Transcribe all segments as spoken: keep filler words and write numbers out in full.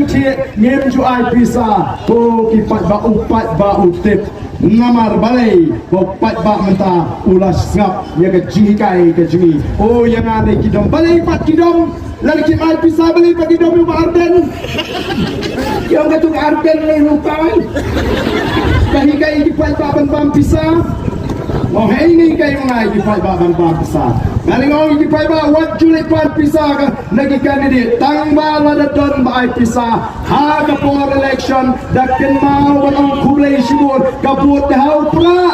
Ngim ju ai pisa. Ko ki paidbah, u paidbah u tip. Namar balei ba u paidbah mynta u la sngap ïa ka jinghikai ka jong ngi. O ïa nga ne ki dom, balei pat ki dom? Lada kim ai pisa balei pat ki dom ïa u Bah Ardent? Ïa nga tu Ardent ne u kai. Ka hikai ki paidbah ban bam pisa. Mo hei ni kai ngai ki paidbah ban bam pisa. Nga ong ki paidbah wat ju leit pan pisa ka na ki candidate, tang ba lada don ba ai pisa ha ka por election, da kynmaw ban ong khublei shibun, ka vote da ha u prah.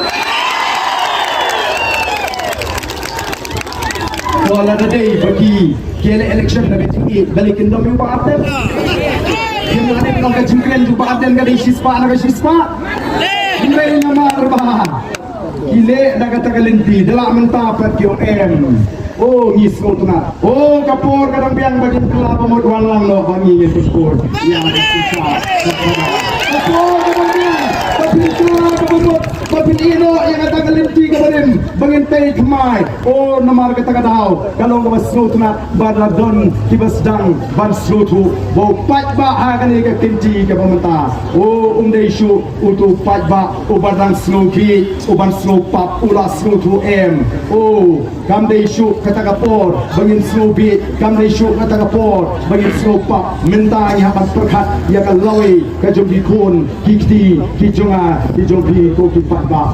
Ko lada dei ba ki, ki leh election na ka jingïeit, balei kin dom ïa u Bah Ardent? Kin lada dei ka jingkren jong u Bah Ardent ka dei shispah na ka shispah. Hynrei namar ba ki leh da kata ka lynti, da la mynta pat ki ong em. O ngi sngewtynnat. O ka por ka dang biang ba kin kylla ba mut wan lang noh ba ngi ngin pynpur ïa ka pisa. Ka por ka dang biang ba phin kylla ba mut ba phin ïeh noh ïa kata ka lynti kaba rim ba ngin tei thymmai. O namar kata ka daw ka long kaba sngewtynnat ba la don kiba sdang ban sngewthuh ba u paidbah ha kane ka kynti kaba mynta, o um dei shuh uto u paidbah uba dang sngewbha, uban sngewpap, u la sngewthuh em. O kam dei shuh kata ka por ba ngin sngewbha, kam dei shuh kata ka por ba ngin sngewpap. Mynta ngi hap ban pyrkhat ïa ka lawei ka jong ki khun ki kti ki jong nga ki jong phi ko ki paidbah.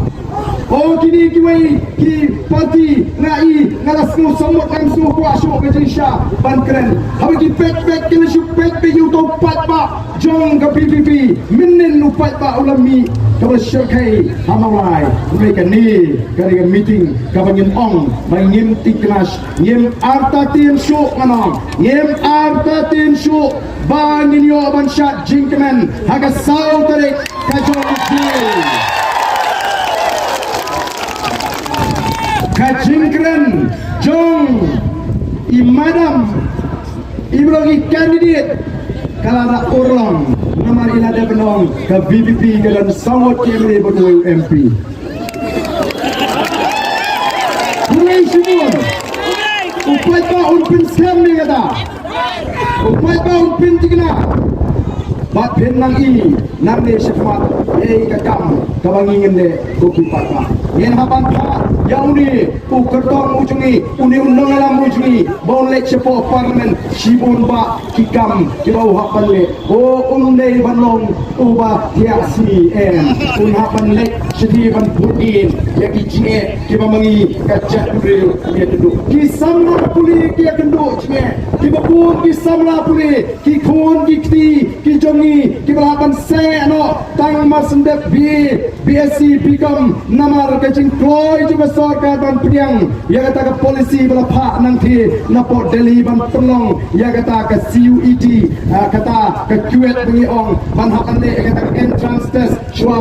O kine kiwei ki party nga i nga la sngew samut, ngam sngew kwah shuh ka jingshisha ban kren. Haba ki peit peit ki la shu peit peit ïa uto u paidbah jong ka VPP, mynnin u paidbah u la mih kaba shyrkhei ha Mawlai. Hynrei kane ka dei ka meeting kaba ngin ong ba ngim thikna, ngim artatien shuh, ngan ong ngim artatien shuh ba ngin ïoh ban shad jingkmen ha ka saw tarik ka jong u Jun. Ka jingkren jong i madam iba long i candidate ka la da urlong namar i la dep ban ong ka VPP ka don saw ngut ki MLA bad uwei u MP. Khublei shibun. U paidbah un pynskhem ïa kata. U paidbah un pynthikna. Bad phin nang i nangne shakhmat ïa ka kam kaba ngi ngin leh ko ki paidbah. Ngin hap ban phah ïa une u kyrtong u jong ngi, une u nongïalam u jong ngi ba un leit shapoh Parliament shibun bah ki kam kiba u hap ban leh. O um dei ban long uba thiah sngi em. Un hap ban leit shathie ban bud ïa ki jingeh kiba ma ngi ka jaitbynriew ngi ïakynduh. Ki samla pule ki ïakynduh jingeh, kiba bun ki samla pule, ki khun ki kti ki jong ngi kiba la ban seh noh tang mar shen dep BA, BSc, BCom namar ka jingkloi jong ka sorkar ban pdiang ïa kata ka policy ba la phah nangthie napoh Delhi ban pynlong ïa kata ka CUET, ah, kata ka CUET ba ngi ong, ban hap ban leh ïa kata ka entrance test shuwa